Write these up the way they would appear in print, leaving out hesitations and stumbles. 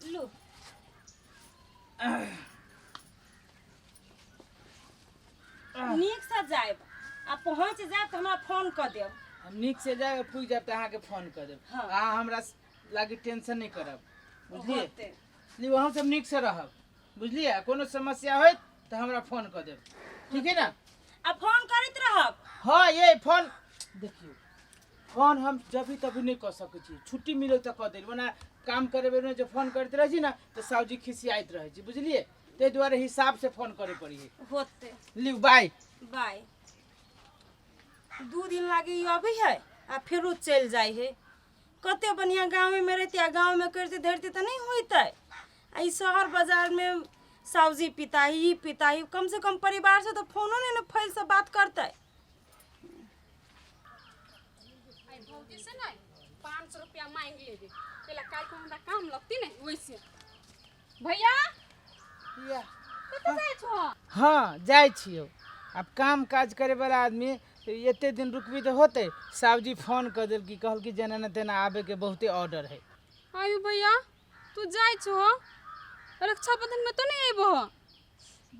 लू। नीक से जायब आ पहुँच जायब तऽ हमरा फोन कऽ देब। हम नीक से जायब, पुछि जायब तऽ अहाँके फोन कऽ देब। हाँ। अहाँ हमरा लागी टेंशन नहि करब, बुझलियै? होतै। लियौ, अहूँ सब नीक से रहब, बुझलियै? आ कोनो समस्या होयत तऽ हमरा फोन कऽ देब, ठीक है ना? आ फोन करैत रहब। हाँ, ये फोन देखियौ, फोन हम जब भी तभी नहीं कऽ सकै छी, छुट्टी मिले तऽ कऽ देली, ओना काम करे बेरमे जे फोन करैत रहै छी ने तऽ साहुजी खिसियाइत रहै छी, बुझलियै? ताहि दुआरे हिसाब से फोन करे पड़ी है। होतै। लिउ, बाय। बाय। 2 दिन लागी ई अबै है आ फेरो चलि जाइ है। कते बढ़िआँ गाँवेमे रहितै आ गाँवमे करितै धरितै तऽ नहि होइतै। आ ई शहर बाजारमे साउजी पिताही ई पिताही, कम से कम परिवारसँ तऽ फोनो नहि ने फैलसँ बात करतै। आई भौजी से ने 500 रुपया मांग लेबे, पहला काल को हमरा काम लगती ने वैसे। भैया या। कतऽ जाइ छो? हाँ, जाइ छियौ। आब काम काज करे वाला आदमी एते दिन रुकबी तऽ होतै? साहु जी फोन कऽ देलकी, कहलकी जेना ने तेना आबे के बहुते ऑर्डर है। आयु भैया, तू जाइ छो, रक्षाबंधन में तो नहीं अयबो?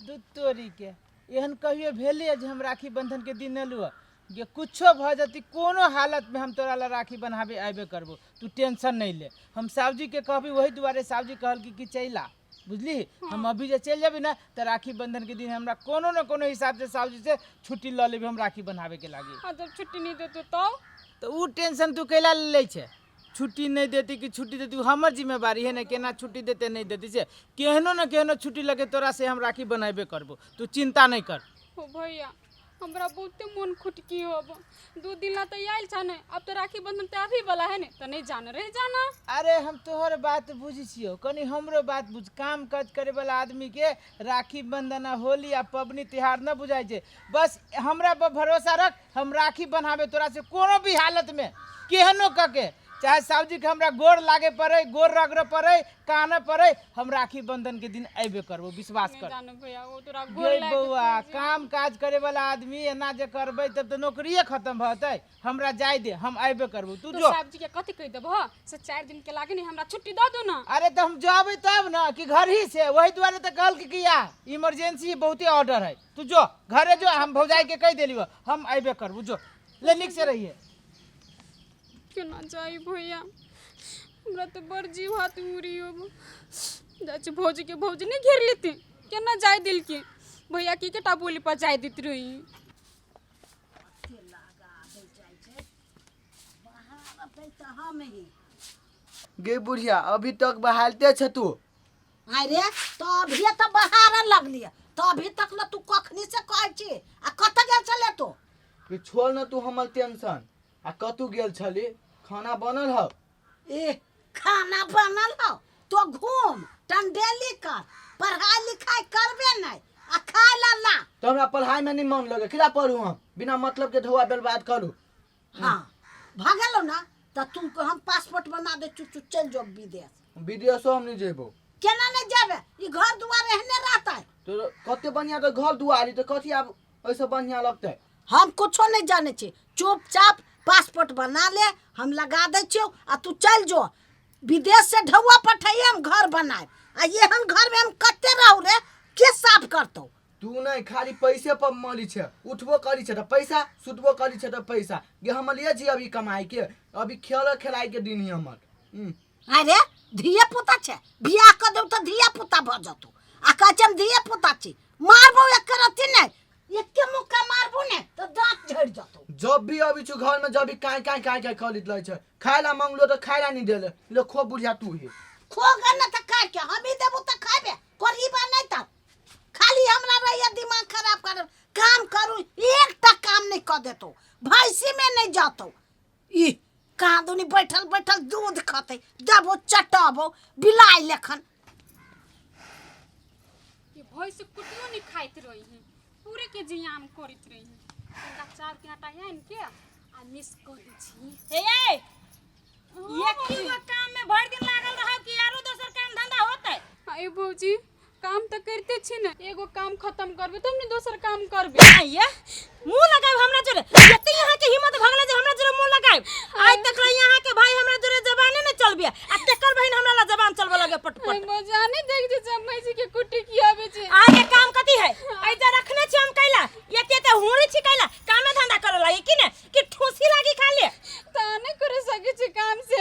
दूध तोरी के, एहन कहियो भेलै जे हम राखी बंधन के दिन एलहुँ? गे, कुछो भऽ जती, कोनो हालत में हम तोरा ला राखी बन्हाबे अयबे करबो, तू टेंशन नहीं ले। हम साहु के कहबी, वही दुआरे साहु जी कहलकी कि चलि आ, बुझली? हम अभी जे चलि जेबी ने तऽ राखी बंधन के दिन हमरा कोनो न कोनो हिसाब से साहु जी से छुट्टी लऽ लेबी हम राखी बन्हाबे के लागी। आ जब छुट्टी नहीं देतो तो? तऽ उ टेंशन तू कैला लै छै? छुट्टी नहीं देती कि छुट्टी देती, उ हमर जिम्मेवारी है ने, केना छुट्टी देते नहीं देती से। केहनो न केहनो छुट्टी लगे तोरा से हम राखी बनेबे करबो, तू चिंता नहीं कर। ओ भैया, हमरा बहुते मन खुटकी होब। 2 दिन ला तो आयल छ ने, अब तो राखी बंधन तो अभी वाला है ने, तो नहीं जाना रह जाना। अरे हम तोहर बात बुझी छियो, कनी हमरो बात बुझ। काम काज करे वाला आदमी के राखी बंधन आ होली आ पबनी त्योहार न बुझाइ छै। बस हमरा पर भरोसा रख, हम राखी बन्हाबे तोरा से कोनो भी हालत में, केहनो कके, चाहे साहु के हमरा गोर लागे पड़े, गोर रगड़े पड़े, काने पड़े, हम राखी बंधन के दिन अयबे करबो, विश्वास नहीं कर। जानो भैया, वो तोरा गोर गे लागे बौआ, पड़े छै। काम काज करे वाला आदमी एना जे करबै तब तऽ नौकरिए खत्म भऽ जेतै। हमरा जाय दे, हम अयबे करबो, तू तो जो। साहब जी के कथी कहि देबह से 4 दिन के लागे नहीं हमरा छुट्टी दऽ दो ना। अरे तऽ हम जबै तब ना कि घर ही से, वही दुआरे तऽ कहल कि या इमरजेंसी बहुते ऑर्डर है, तू जो घरे जो, हम भौजाई के कहि देलियो हम अयबे करबो, जो ले, नीक से रहिए। केना जाई भैया, हमरा तो बड़ जीव हाथ उड़ी हो जाइ छै। भौजी के भौजी नहीं घेर लेती, केना जाय दिल के भैया की केटा बोली पर जाय देत रही। गे बुढ़िया, अभी तक बहालते छ तू? अरे तो अभी तो बहार लगलिए, तो अभी तक न तू कखनी से कहै छी, आ कतऽ गेल छले तू? कि छोड़ न तू हमर टेंशन, आ कतू गेल छली? खाना बनल हौ? ए खाना बनल हौ तो घूम टंडेली कर, पढ़ाई लिखाई करबे नहीं आ खाय ला ला। तो हमरा पढ़ाई में नहीं मन लगे, किला पढ़ू हम? बिना मतलब के धोआ बर्बाद करू। हाँ भऽ गेलौ ना, तऽ तू हम पासपोर्ट बना दे, चुप चुप चलि जो विदेश। विदेशो हम नहीं जेबो। केना नहीं जेबे? ई घर दुआर एहने रहतै। तो कते बढ़िया तो घर दुआरी, तो कथी आब ओहिसँ बढ़िया लगतै? हम कुछो नहीं जाने छी, चुपचाप पासपोर्ट बना ले, हम लगा दै छियौ आ तू चलि जो विदेश से। ढौआ पठैये हम घर बनायब, आ एहन घर में हम कते रहू रे, के साफ करतौ? तू नहीं खाली पैसे पर मरी छे, उठबो करी छे तऽ पैसा, सुतबो करी छे तऽ पैसा। गे हमर लिए जी अभी कमाई के, अभी खेल खेलाय के दिन ही हमर। अरे धिया पुता छे, बियाह कर देऊ तऽ धिया पुता भऽ जतौ, आ कहै छै हम धिया पुता छी। मारबो एक रत्ती नहि, एके मुक्का मारबो ने तऽ दाँत झड़ि जतौ। जब भी अभी छु घर में, जब भी काय काय काय काय करित रहै छै, खाय ला मांगलो तऽ खाय ला नहीं देले। ले खो बुढ़िया तू ही। खो गे ने तऽ खाय के हम ही देबो तऽ खाबे करीबा नहीं तऽ खाली हमरा रहैया दिमाग खराब कर। काम करू एकटा काम नहीं कऽ देतौ, भैंसी में नहीं जतौ। ई कहाँ दुनी बैठल बैठल दूध खतै, देबो चटबो बिलाइ लेखन। ये भैंस कुटियो नहीं खाइत रही है, पूरे के जियान करैत रही है। तनका चाउर के आटा आनि के आ मिस कर दै छी। हे ये एक ही गो काम में भरि दिन लागल रहब कि आरो दोसर काम धंधा होतै? आय भौजी, काम तऽ करिते छी ने, एगो काम खत्म करबे तब ने दोसर काम करबे। आइए मुंह लगाब हमरा जोरे, एते यहाँ के हिम्मत भगले जे हमरा जोरे मुंह लगाब? आज तक ला यहाँ के भाई हमरा जोरे जबाने नहीं लागे पटपट। मजा नहीं देख जे जम्मै जी के कुट्टी खियाबै छै। आगे काम कथी है? ऐजा रखने छी हम कैला, एते एते हुरी छी कैला, कामे धंधा करे लागी कि ने कि ठूसी लागी खाले? ता नहीं करे सके छी काम से,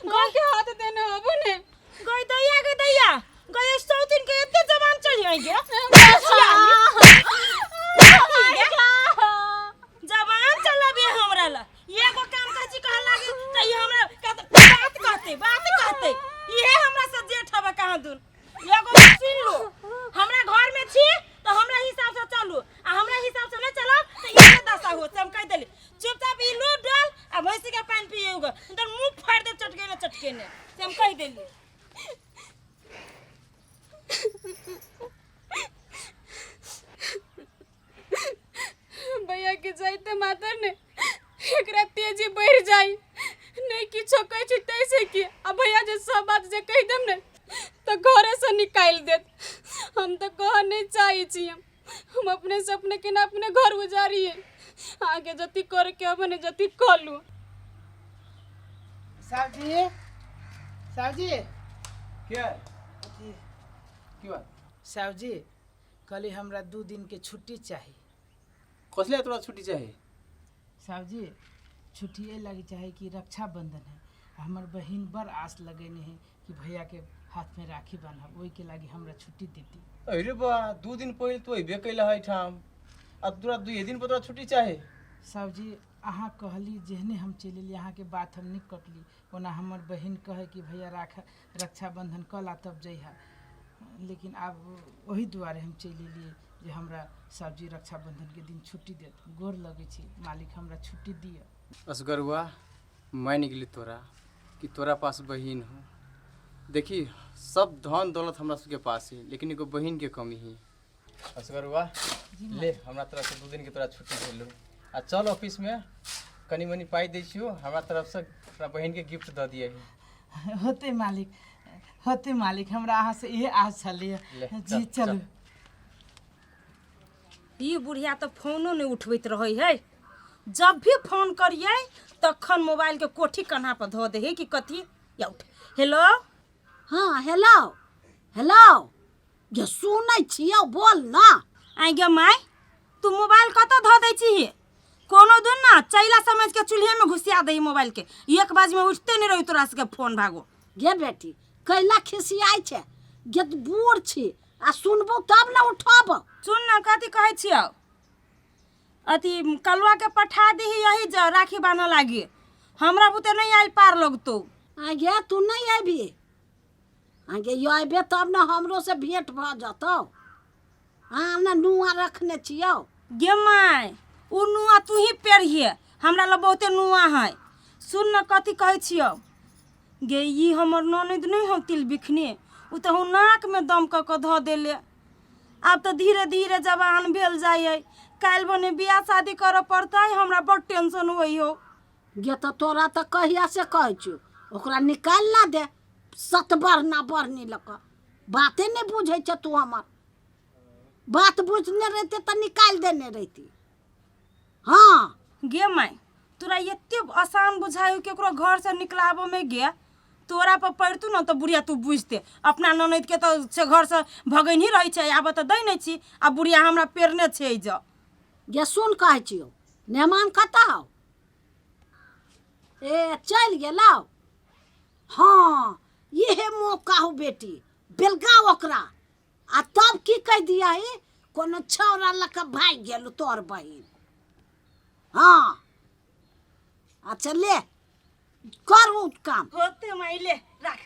गाँव के हाथ देने होबो ने। गई दैया, गई दैया, गई सौतिन के एते जवान चढ़ी आई गे, जवान चलबे हमरा ला। एगो काम कहै छी कह लागी त ई हमरा कहते बात कहते बात कहते, इहे हमरा से जेठ हबे कहाँ दून। एगो बात सुन लो, हमरा घर में छी तो हमरा हिसाब से चलू, आ हमरा हिसाब से नहीं चलब तो इहे दशा हो। हम कह देली चुपचाप ई लू डल आ भैंसी के पानी पिएगा, तो मुंह फाड़ दे चटके ने चटके ने, से हम कह देली। भैया के जाइते मातर ने एकरा तेजी बढ़ जाई, नहीं किछो कहै छी तैसे की, आ भैया जे सब बात जे कहि देम ने तो घरे से निकालि देत। हम तो कह नहीं चाहै छी, हम अपने से अपने केना अपने घर उजारिए, आगे जति करे के अपने जति कलू। साहब जी, साहब जी। क्या की बात? साहब जी, कल हमरा 2 दिन के छुट्टी चाही। कसले तोरा छुट्टी चाही? साहब जी, छुट्टी एहि लागी चाही कि रक्षाबंधन है, हमर बहिन बड़ आस लगेने है कि भैया के हाथ में राखी बान्हब, ओहि के लागी हमरा छुट्टी देती। अरे बा, 2 दिन पहिले तो अइबे कैला है एहिठाम, आ तोरा 2 दिन पर तोरा छुट्टी चाही? साहब जी, अहाँ कहली जेहने हम चलि एली, अहाँके बात हम नहीं कटली। ओना हमर बहिन कहे कि भैया राख रक्षाबंधन कल आ तब जइहा, लेकिन आब ओही दुआरे हम चलि एलियै जे हमरा साहब जी रक्षाबंधन के दिन छुट्टी देत। गोर लगै छी मालिक, हमरा छुट्टी दिअ। असगरुआ, मानि गेली तोरा कि तोरा पास बहिन हो। देखी सब धन दौलत हमरा सबके पास है, लेकिन एगो बहिन के कमी है। असगरुआ ले, हमरा तरफ से 2 दिन के तोरा छुट्टी भेलू, आ चल ऑफिस में कनी मनी पाई दै छियो, हमरा तरफ से तोरा बहिन के गिफ्ट दऽ दिए। होते मालिक, होते मालिक, हमरा अहाँ से इहे आस छलियै। ले, जी चल, चलू। चल। ई बुढ़िया तऽ फोनो नहि उठबैत रहै है, जब भी फोन करियै तखन मोबाइल के कोठी कन्हा पर धऽ दै है कि कथी। या उठ, हेलो। हाँ हेलो, हेलो, जे सुनै छियौ बोल ना। आइ गे माय, तू मोबाइल कतऽ धऽ दै छिही? कोनो दिन ना चैला समझ के चूल्हे में घुसिया दही मोबाइल के, 1 बाज में उठते नहीं रही तोरा सबके फोन भागो। गे बेटी, कैला खिसियाइ छै? गे तू बूढ़ छी आ सुनबो तब ने उठब। सुन ना कथी कहै छियौ, अथी कलुआ के पठा दीही यही ज राखी बान्ह लागी, हमरा बुते नहीं आयल पार लगतो। आ गे तू नहीं अबी? आगे यो अबे तब ने हमरो से भेंट भऽ जतौ। अहाँ ने नुआ रखने छियौ। गे my, उ नुआ तू ही पेरहिए, हमरा लग बहुते नुआ है। सुन न कथी कहै छियौ गे, ई हमर ननद नहीं हौ तिल बिखने, उ तऽ हूँ नाक में दम कऽ कऽ धऽ देले। आब तऽ धीरे धीरे जवान भेल जाइ है, काल्हि भने बियाह शादी करऽ पड़तै, हमरा बड़ टेंशन होइ हौ। गे तऽ तोरा तऽ कहिया से कहै छियौ ओकरा निकालि ना दे, सत बढ़ना बढ़नी लऽ कऽ बाते नहि बुझै छै तू। हमर बात बुझने रहिते तऽ निकालि देने रहिती। हाँ गे my, तोरा एते आसान बुझाइ केकरो घर से निकलाबो में? गे तोरा पर पड़तू न तऽ बुढ़िया तू बुझते, अपना ननद के तऽ से घर से भगैनी रहै छै, आब तऽ दै नहि छी, आ बुढ़िया हमरा पेरने छै ज। गे सुन कहै छियौ, मेहमान कतऽ हौ? ए चलि गेलौ? हाँ इहे मौका हो बेटी, बेलगा ओकरा, आ तब की कहि दिया ही कोनो छौड़ा लऽ कऽ भागि गेल तोहर बहिन। हाँ अच्छा ले कर उ काम। होते माई ले राख,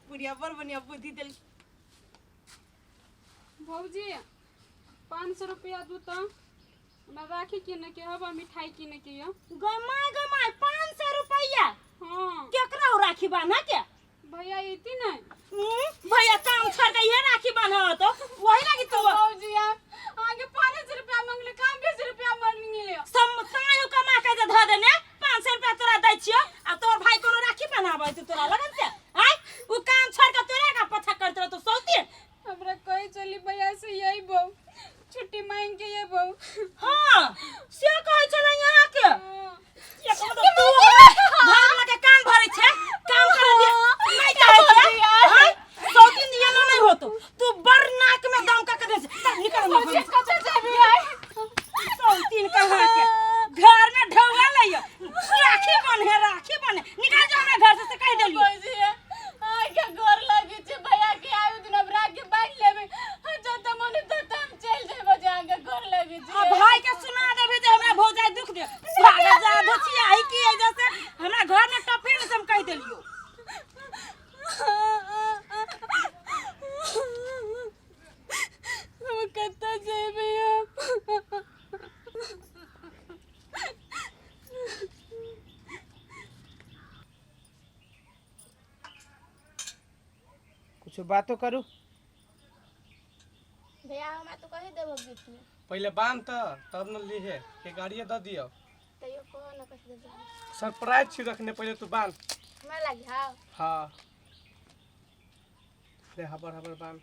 बुढ़िया बड़ बढ़िया बुद्धि देल। भौजी 500 रुपया दू तऽ हमरा राखी किने के हब, मिठाई किने के यऽ। गै my, गै my, 500 रुपया? हाँ। केकरा हो राखी बान्ह के? भैया अयती ने। भैया काम छोड़ के ये राखी बान्ह तो वही लागी तो। भौजी आगे 500 रुपया मंगले, कहाँ 20 रुपया मंगले? सम तायो कमा के जे धऽ देने 500 रुपया तोरा दै छियो, आ तोहर भाई कोनो राखी बन्हाबै छै तोरा लगन से? आय उ काम छोड़ के तोरा का पछा करत रह तो सौती। हमरा कहे चली भैया से यही बहू छुट्टी मांग के ये बहू। हाँ से कहै छलै यहाँ के। हाँ। एक मतलब तू हमरा घर वाला के कान भरै छै, काम करे दे नहीं चाहै छै। आय देलियो। हम कतऽ जेबै हम? कुछ बातो करू। भैया हमरा तो कही देबो गिफ्ट में। पहिले बांध त तब न लीहे के गाड़िए दऽ दियौ। तैयो कहो ना कही देबो। सरप्राइज छी रखने, पहिले तू बांध। हमरा लागी? हाँ। हाँ, ले हबर हबर बांध।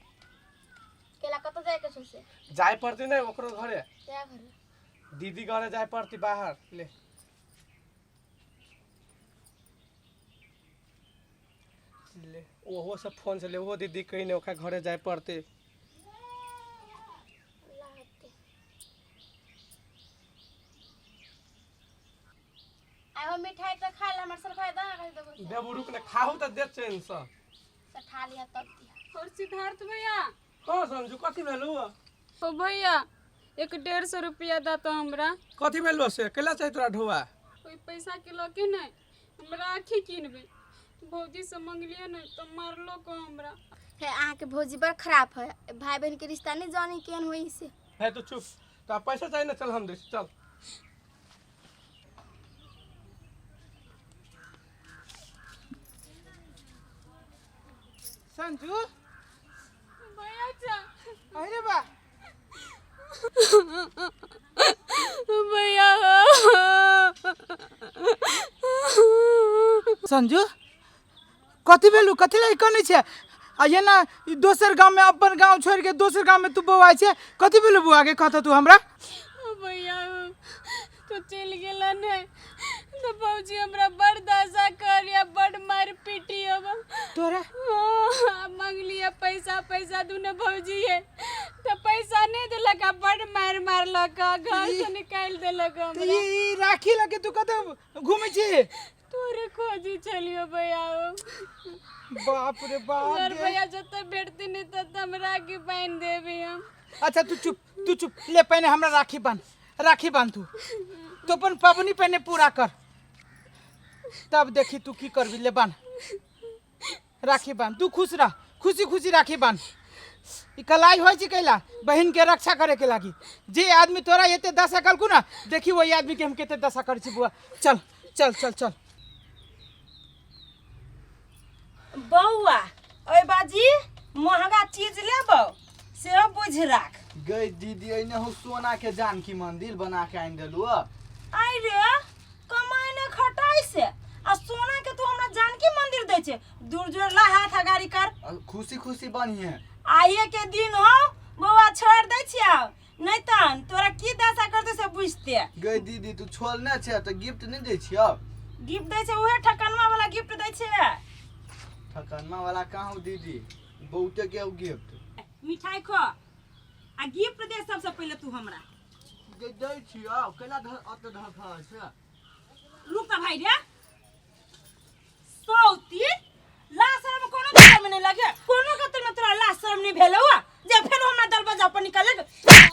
केला कतऽ जाय के छौ से? जाय पड़ती ने ओकरो घरे। क्या घरे? दीदी घरे जाय पड़ती बाहर। ले ले, ओहो सब फोन से ले, ओहो दीदी कहीं ने ओकरा घरे जाय पड़ते। अल्लाह हते आइ हम मिठाई तऽ खा ले, हमर सरप्राइज दऽ ना कही देबो। देबू, रुक ने, खाहू तऽ दे चैन से। सठा लिहा तब दिहा। और सिद्धार्थ भैया। हाँ संजू, कथी भेलू? ओ भैया, 150 रुपया दऽ तो हमरा। कथी भेलू से? कैला चाही तोरा ढोआ? ओहि पैसा के लऽ के ने हम राखी किनबै। भौजी से मंगलियै ने तऽ मारलो को हमरा। हे, अहाँके भौजी बड़ खराब है, भाई बहन के रिश्ता नहीं जानी केहन होई से। है तो चुप, तो पैसा चाहिए ना, चल हम दे, चल। संजू। भैया जा। अरे बा। भैया। संजू, कथी भेलू? कथी लए कनै छै आ एना ई दोसर गाँवमे, अपन गाँव छोड़ि के दोसर गाँवमे तू बौआइ छै? कथी भेलू बौआ के, कहत तू हमरा? भैया, तू चलि गेला ने तऽ भौजी हमरा बड़ दशा करिया, बड़ मारि पीटी अब। तोरा? हाँ, मंगलियै पैसा, पैसा दू ने भौजी है, तऽ पैसा नहि देलक आ बड़ मारि मारलक, घर से निकालि देलक। तऽ हमरा ई राखी लगे तू कतऽ घूमै छी? तोरे खोजी छलियो भैया। बाप रे बाप। अगर गे। भैया जतऽ भेटती नहि ततऽ हम राखी बान्हि देबै हम। अच्छा तू चुप, तू चुप। ले पहिने हमरा राखी बान्ह, राखी बान्ह। तू तो अपन पबनी पहिने पूरा कर, तब देखी तू की करबी। ले बान्ह, राखी बान्ह। तू खुश रह, खुशी खुशी राखी बान्ह। ई कलाई होइ छै कैला? बहिन के रक्षा करे के लागी। जे आदमी तोरा एते दशा कलकू ना, देखी वही आदमी के हम केते दशा करै छी। बुआ, चल चल चल चल। बौआ, ओहि बाजी महंगा चीज लेबौ सेहो बुझि राख। गई दीदी, एने हो सोना के जानकी मंदिर बना के आनि देलू। आइ रे, कमाइ ने खटाइ से आ सोना के तू हमरा जानकी मंदिर दै छै? दूर जोड़ ला हाथ अगाड़ी कर। खुशी खुशी बनिहे। आइए के दिन हो बौआ, छोड़ दै छियौ, नहीं तहन तोरा की दशा करतै से बुझते। गई दीदी, तू छोड़ने छै तऽ गिफ्ट नहि दै छियौ? गिफ्ट दै छै, उहे ठकनवा वाला गिफ्ट दै छै। ठकनमा वाला कहाँ हौ दीदी? बहुते के हौ गिफ्ट। मिठाई खो आ गिफ्ट दे सबसे पहिले तू हमरा। दै दै छियौ, कैला धर अत धर छै? रुक त भाई रे, सौती ला शरम कोनो गतर में नहीं लगे, कोनो गतर में तोरा ला शरम नहीं भेलौ आ जे फेर हमरा दरवाजा पर निकल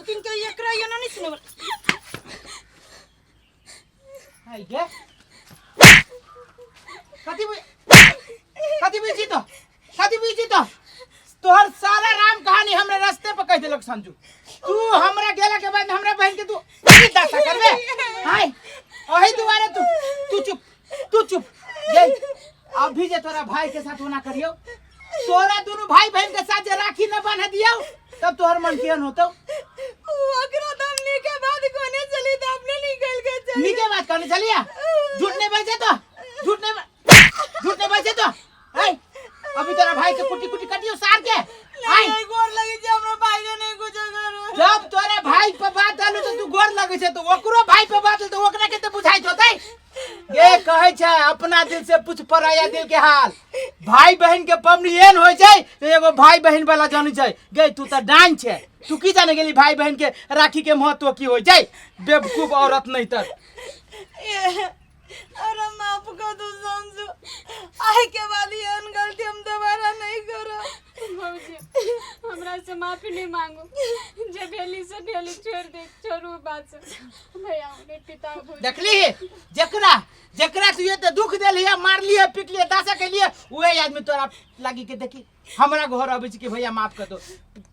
तीन के एकरा ये नहीं सुनब। हाय गे, कथी कथी बुझी तो, कथी बुझी तो? तोहर सारा राम कहानी हमरा रास्ते पर कह देलक संजू। तू हमरा गेला के बाद हमरा बहन के तू की दशा करबे? हाय, ओही दुआरे तू तू चुप, तू चुप। गे, अभी जे तोरा भाई के साथ होना करियो, तोरा दोनों भाई बहन के साथ जे राखी न बांध दियो, तब तोहर मन केहन होतो? ओकरा तो हम नीके बात कोने चली त अपने निकल के चली। नीके बात करने चलिया? झूठ नहीं बजे तो, झूठ नहीं, झूठ नहीं बजे तो। ऐ, अभी तोरा भाई के कुटी कुटी कटियो सार के। आय गोर लगे छै हमरा भाई के, नहीं कुछ करू। जब तोरा भाई पे बात आलू तो तू गोर लगे छै, तो ओकरो भाई पे बात तो ओकरा के तो बुझाइत होतै। ये कहै छै अपना दिल से पूछ पराया दिल के हाल। भाई बहन के पबनी एहन होइ छै जे एगो भाई बहन वाला जानै छै। गे, तू तऽ डाइन छै, तू की जाने गेली भाई बहन के राखी के महत्व की होइ छै? बेवकूफ औरत नहीं तर। अरे माफ कर दो संजू, आइ के बाद एहन गलती हम दोबारा नहीं करब। भौजी, हमरा भैया से माफी नहीं मांगू, जे भेली से भेली, छोड़ दे, छोड़ू बात से। भैया नहीं पिता भौजी। देखली जकरा जकरा तू ये तो दुख देलिए, मारलिए, पिटलिए, दासा के लिए, वही आदमी तोरा लागी के देखी हमरा घर अबै छै कि भैया माफ कर दो।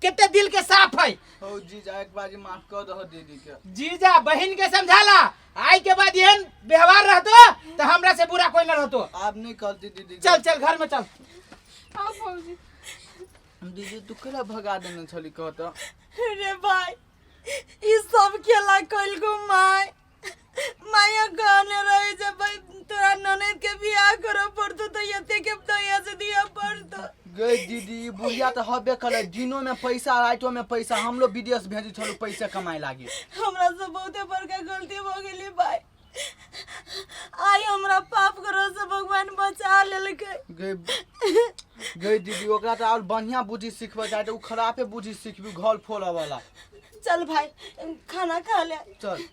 कते दिल के साफ है। हो जीजा, एक बारी माफ कर दहो दीदी के। जीजा बहिन के समझाला, आई के बाद एहन व्यवहार रहतो तो हमरा से बुरा कोई न रहतो। आप नहीं करती दीदी के। चल चल घर में चल। आओ भौजी। दीदी तू केला भगा देने छली कहत? रे भाई, ई सब खेला कइल गो माय। माया कहने रही जे भाई तोरा ननद के बियाह करे पड़तो तो एते के दया से दिया पड़तो। गई दीदी, ई बुढ़िया तो हबे करे, दिनों में पैसा रातों में पैसा। हम लोग विदेश भेजी छलू पैसा कमाए लागी। हमरा से बहुते बड़का गलती हो गेली भाई, आई हमरा पाप करो से भगवान बचा लेलकै। गई गई दीदी, ओकरा तो और बढ़िया बुद्धि सिखबे चाहे तो उ खराबे बुद्धि सिखबी घर फोड़े वाला। चल भाई, खाना खा ले। चल।